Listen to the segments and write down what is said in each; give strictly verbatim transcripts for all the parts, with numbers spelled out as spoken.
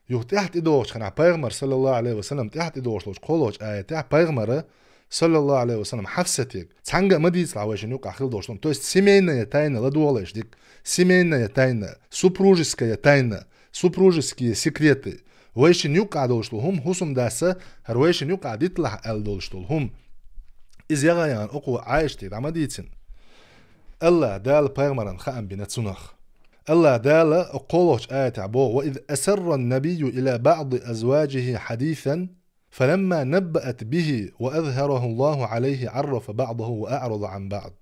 Юха тӀехьа тӀедогӀучу хенахь пайхамар, саллаллаху алейхи ва саллям, тӀехьа тӀедогӀуш долчу кхоалгӀачу аятехь пайхамара, саллаллаху алейхи ва саллям, Хьафсатега цхьаьнгга а ма дийцалахь вайшинна юкъахь хила долуш долу хӀума. То есть семейная тайна, ладогӀалаш дика. Семейная тайна, супружеская тайна, супружеские секреты. Вайшинна юкъахь долуш долу хӀума, хӀусамдас хӀара вайшинна юкъахь диталахь аьлла долуш долу хӀума. Иза яха а яхана, окхо Ӏайшатега дӀа ма дийцина. АллахӀ Дала пайхамарна хаам бина цунах. АллахӀ Дала кхоалгӀачу аятехь боху: «Ва из асарран набийю ила баъди азваджихи хьадисан, фаламма наббаат бихи ва азхараху Аллаху алейхи, аррафа баъдаху ва аърада ан баъд».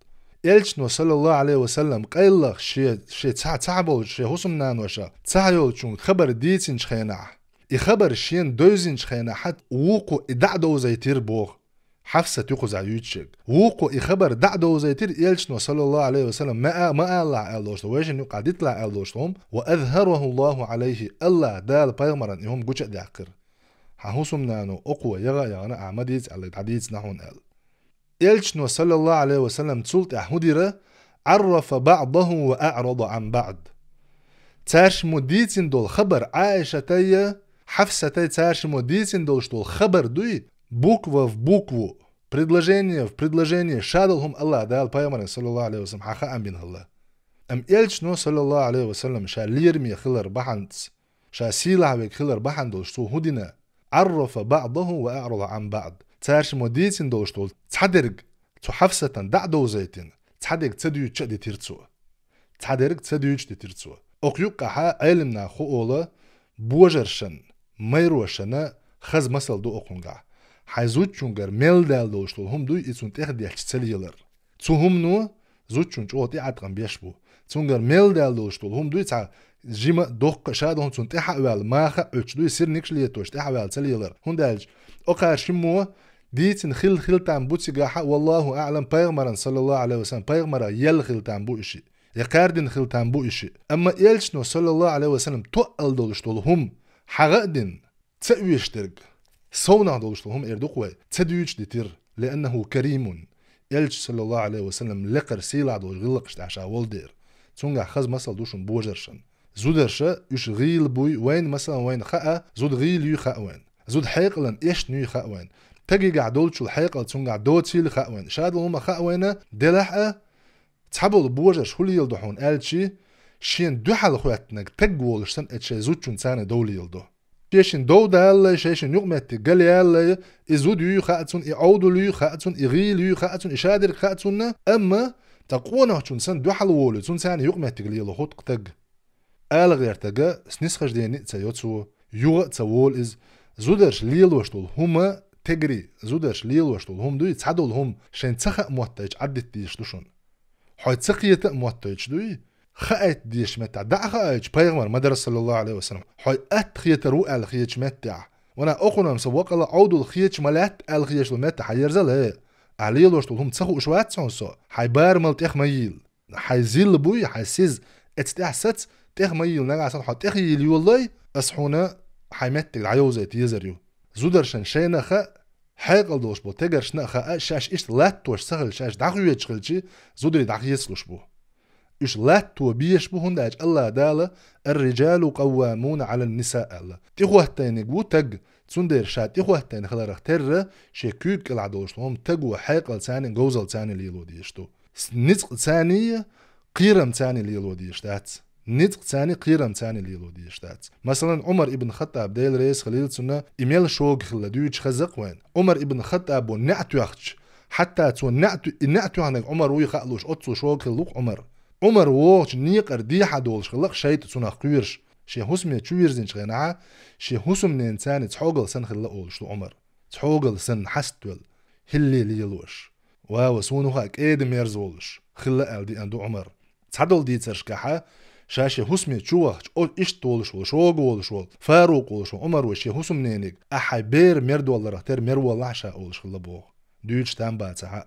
Элчано, саллаллаху алейхи ва саллям, къайлаха шен, шен цхьа, цхьа болчу шен хӀусамнаноша цхьа йолчуьнга хабар дийцинчу хенахь, и хабар шена девзинчу хенахь, хьан вукхо и дӀа а довзийтира боху. Хьафсат ю кхузахь юьйцуш ерг. Вукхо и хабар дӀа а довзийтира элчано, саллаллаху алейхи ва саллям, ма а-, ма алалахь аьлла долуш, вайшинна юкъахь диталахь аьлла долуш хӀума, ва азхараху Аллаху алейхи, АллахӀ Дала пайхамарна и хӀума гуча а даьккхира. Хьан хӀусамнано окхо яха а яхана, ахь ма дийца аьлла, дӀадийцина хьуна аьлла. Элчано, саллаллаху алейхи ва саллям, цул тӀаьхьа хӀун дира? Аррафа баъдаху ва аърада ан баъд. Цаьршиммо дийцина долу хабар, Ӏаишатай, Хьафсатай цаьршиммо дийцина долуш долу хабар дуй, буква в букву, предложение в предложение, ша долу хӀума АллахӀ Дала пайхамарна, саллаллаху алейхи ва саллям, хьан хаам бина хилла. Амма элчано, саллаллаху алейхи ва саллям, ша лераме хилар бахьанца, ша сийлахь верг хилар бахьана долуш цо хӀун дина? Аррафа баъдаху ва аърада ан баъд. Цаьршиммо дийцина долуш долу цхьадерг цу Хьафсатан дӀа а довзийтина, цхьадерг ца дуьйцуш а дитира цо. Цхьадерг ца дуьйцуш дитира цо. Окху юккъахьа Ӏелам наха хӀун олу, божаршна, майрошна хаза масал ду окхунгахь. Хьайн зудчуьнгара мел даьлла долуш долу хӀума дуй, и цунна тӀехдетташ ца лелар. Цу хӀумано зудчунна чӀогӀа тӀеӀаткъам беш бу. Цуьнгара мел даьлла долуш долу хӀума дуй, цхьа жима а, доккха а, ша долу хӀума цунна тӀаьхьа а ваьлла, маха а Ӏуьттуш дуй, сирникаш а летош, тӀаьхьа а ваьлла ца лелар. ХӀунда аьлча окхара шиммо дийцина хилла хила там бу цигахь а, валлаху аълам, пайхамарна, саллаллаху алейхи ва саллям, пайхамара елла хила там бу и шиъ, я кхаьрдина хила там бу и шиъ. Амма элчано, саллаллаху алейхи ва саллям, тоъал долуш долу хӀума хьагӀа а дина, ца оьшуш дерг, совнах долуш долу хӀума эр ду-кх вай, ца дуьйцуш дитира, лианнаху каримун. Элча, саллаллаху алейхи ва саллям, лекхара сийлахь долчу гӀиллакхаш тӀехь ша волу дера. Цуьнгахь хаза масал ду шуна божаршна. Зударша уьш гӀийла буй, вайна, масалан, вайна хаьа, зуда гӀийла юй хаьа вайна. Зуда хьекъалан эшна юй хаьа вайна. Тагигахь долчул хьекъал цуьнгахь доцийла хаьа вайна. Ша долу хӀума хаьа вайна, делахь а, цхьаболу божарш хӀун леладо хьуна аьлчи, шена дуьхьал хӀоьттинарг таг волуш санна, эцу шайн зудчунна царна дов леладо. Шайшинна дов далалай, шайшинна юкъаметтиг галъялалай, и зуда юй хаьа цунна, и Ӏовдал юй хаьа цунна, и гӀийла юй хаьа цунна, и шадерг хаьа цунна, амма цхьа къонахчунна санна дуьхьал волуй, цунна царна юкъаметтиг лело хӀутту таг. Ала гӀертарга снисхождение а ца йо цо, юха а ца волу иза. Зударша лелош долу хӀума, тегари, зударша лелош долу хӀума дуй, цхьадолу хӀума шайн ца хаа моттайча Ӏаддита дезаш ду шуна. Хьой ца кхета а моттайча дуй, хаайта дезаш меттехь, дӀа а хаайча, пайхамар ма дара, саллаллаху алейхи ва саллям, хьой атта хетар ву аьлла хеташ меттехь. Вана окхунам сан вакъала Ӏовдал хеташ ма лаьтта аьлла хеташ долу меттехь хьан ерзал, э? Ахь лелош долу хӀума ца хууш вац хьуна со, хьайн барамал тӀех ма йийла. Хьайн зилла буй, хьайн сиз, эцу тӀехь сац, тӀех ма йийла, нагахь санна хьо тӀех йийла йолалай, ас хьуна хьайн меттиг дӀайовзайта езар ю. Зударшна шайна а хаьа, хьекъал долуш болу тегаршна а хаьа, шаьш иштта латтош ца хилча, шаьш дӀахоьцуш хилчи, зударий дӀахецалуш бу. Уьш латто безаш бу, хӀунда аьлча АллахӀ Дала: «Ар-риджалу къаввамуна Ӏалан-ниса», – аьлла. ТӀехӀоттайниг ву таг, цундела ша тӀехӀоттайна хиларх терра, шен куьйга кӀелахь долуш долу хӀума таго хьекъалца а, говзалца а лело дезаш ду. С-, ницкъ царний, кхерам царний лело дезаш дац. Ницкъ царний, кхерам царний лело дезаш дац. Масалан, Ӏумар ибн Хаттаб, Дела реза хилийла цунна, и мел шога хилла дуьйцуш хеза-кх вайна. Ӏумар ибн Хаттабо неӀ тоьхча, хьатта цо неӀ ту-, и неӀ тоьхнарг Ӏумар вуй хаалуш, оццул шога хилла ву-кх Ӏумар. Ӏумар вогӀучу некъара дехьа долуш хилла-кх шайтӀа цунах кхоьруш. Шен хӀусаме чу вирзинчу хенахьа, шен хӀусамнена царний цхьогал санна хилла олуш ду Ӏумар. Цхьогал санна хьаставелла, хӀилли лелош. Вава, суна хаьа, кӀеда-мерза волуш хилла аьлла деана ду Ӏумар. Цхьадолу дийцаршкахьа, ша шен хӀусаме чу вахча, о, иштта волуш волу, шога волуш волу, Фарукъ волуш волу Ӏумар вай шен хӀусамнениг, ахь хьайн бер мер долларах тера мер воллахьа ша олуш хилла боху. Дуьйцуш там бацахьа а.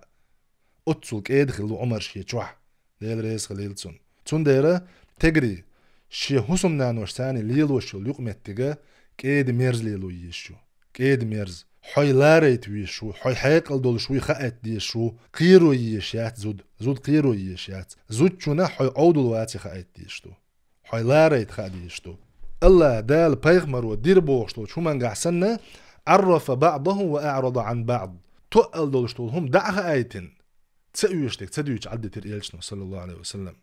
Оццул кӀеда хилла ву Ӏумар шен чохь. Дела реза хилийла цунна. Цундела, тегарий, шен хӀусамнаношца а лелош йолу юкъаметтига кӀеда-мерза лело езаш ю. КӀеда-мерза. Хьой ларайта везаш ву, хьой хьекъал долуш вуй хаийта дезаш ву, кхеро езаш яц зуда. Зуда кхеро езаш яц. Зудчунна хьой Ӏовдал ваций хаийта дезаш ду. Хьой ларайта хаа дезаш ду. Аллах, Дала, пайхамаро дира бохуш долчу хӀумангахь санна, «عرف بعضه وأعرض عن بعض». Тоъал долуш долу хӀума дӀа а хаийтина, ца оьшург ца дуьйцуш Ӏаддитира элчано, саллаллаху алейхи ва саллам.